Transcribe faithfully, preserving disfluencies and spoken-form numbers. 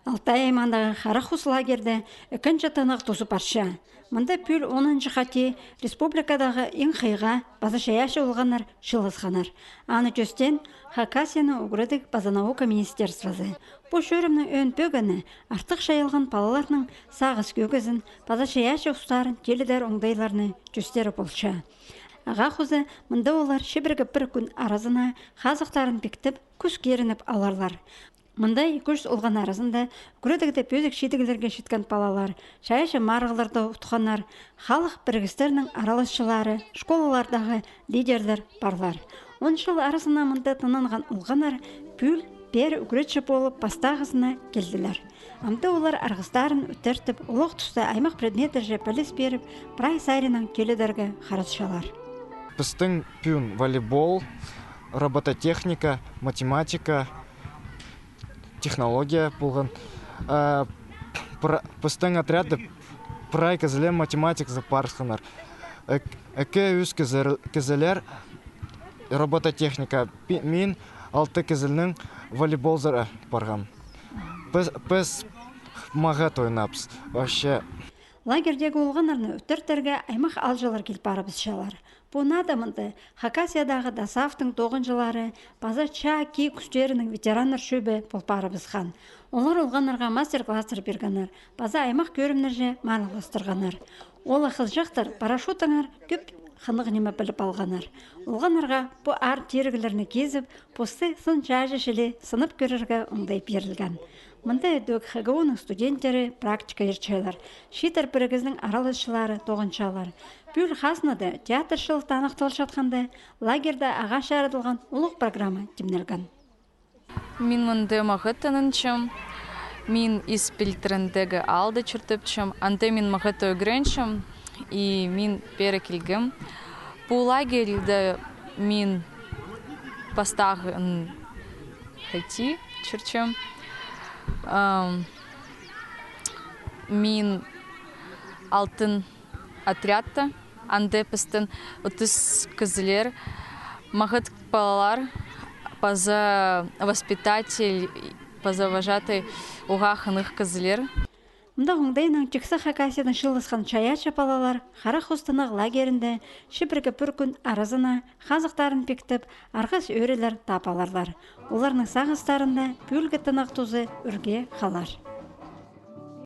Алтай аймағындағы Харахус лагерьде ікінҷі тынағ тузы парча. Мында пӱӱл онынҷы хати республикадағы иң хыйға паза чайаачы олғаннар чыылысханнар. Аны тӧстеен Хакасияның ӱгредіг паза наука министерствозы. Пу чӧрімнің ӧӧн пӧгіні — артых чайалған палаларның сағыс кӧгізін паза чайаачы устарын тилідер оңдайларны тӧстері полча. Ағаа хоза, мында олар чибіргі пір кӱн аразына хазахтарын пиктеп, кӱс кирініп аларлар. Мында ікі чӱс олған аразында ӱгредігде пӧзік чидіглерге читкен палалар, чайаачы марығларда утханнар, халых пірігістернің араласчылары, школалардағы лидерлер парлар. Он чыл аразына мында тынанған олғаннар пӱӱл пеер ӱгретчі полып пастағызына килділер. Амды олар арғыстарын ӧтіртіп, олох туста аймах предметтерҷе піліс пиріп, прай саринаң тилідерге харатчалар. Пістің пӱӱн волейбол, робототехника, математика, технология полған. Э, пра-, пістің отрядта прай кізілер математиказар парысханнар. Ікі-ӱс кізі-, кізілер робототехника, пи-, мин алты кізінең волейболзар парғам. Піс, піс мағат ойнаппыс вообще. Лагерьдегі олғаннарны ӧтіртерге аймах аалҷылар кил парыбысчалар. Пу нада мында Хакасиядағы досаафтың тоғынҷылары паза чаа кии кӱстерінің ветераннар чӧбі пол парыбысхан. Олар олғаннарға мастер-класстар пиргеннер паза аймах кӧрімнерҷе марығластырғаннар. Оолах-хызыҷахтар парашютаңар кӧп хынығ ниме піліп алғаннар. Олғаннарға пу аар тиріглерні кизіп, посты сын чааҷы чіли сынап кӧрерге оңдай пирілген. Мында ідӧк ХГУ-ның студенттері практика иртчелер, чииттер пірігізінің араласчылары тоғынчалар. Пӱӱл хазнада театр чылы таныхталчатханда, лагерьда ағаа чарыдылған улуғ программа тимнелген. Мин мында мағат тынанчам, мин Ис пилтіріндегі аалда чуртапчам, анда мин мағат ӱгренчем, и мин пеер килгем. Пу лагерьда мин пастағы хати чӧрчем. Ам, мин алтын отрядта, анда пістің отыс кізілер, мағат палалар, паза воспитатель, паза вожатый, уғаа хынығ кізілер. Мында оңдайнаң тиксі Хакасиядаң чыылысхан чайаачы палалар Харахус тынағ лагерінде чибіргі пір кӱн аразына хазахтарын пиктеп, арғыс ӧӧрелер таап аларлар. Оларның сағыстарында пӱӱлгі тынағ тузы ӱрге халар.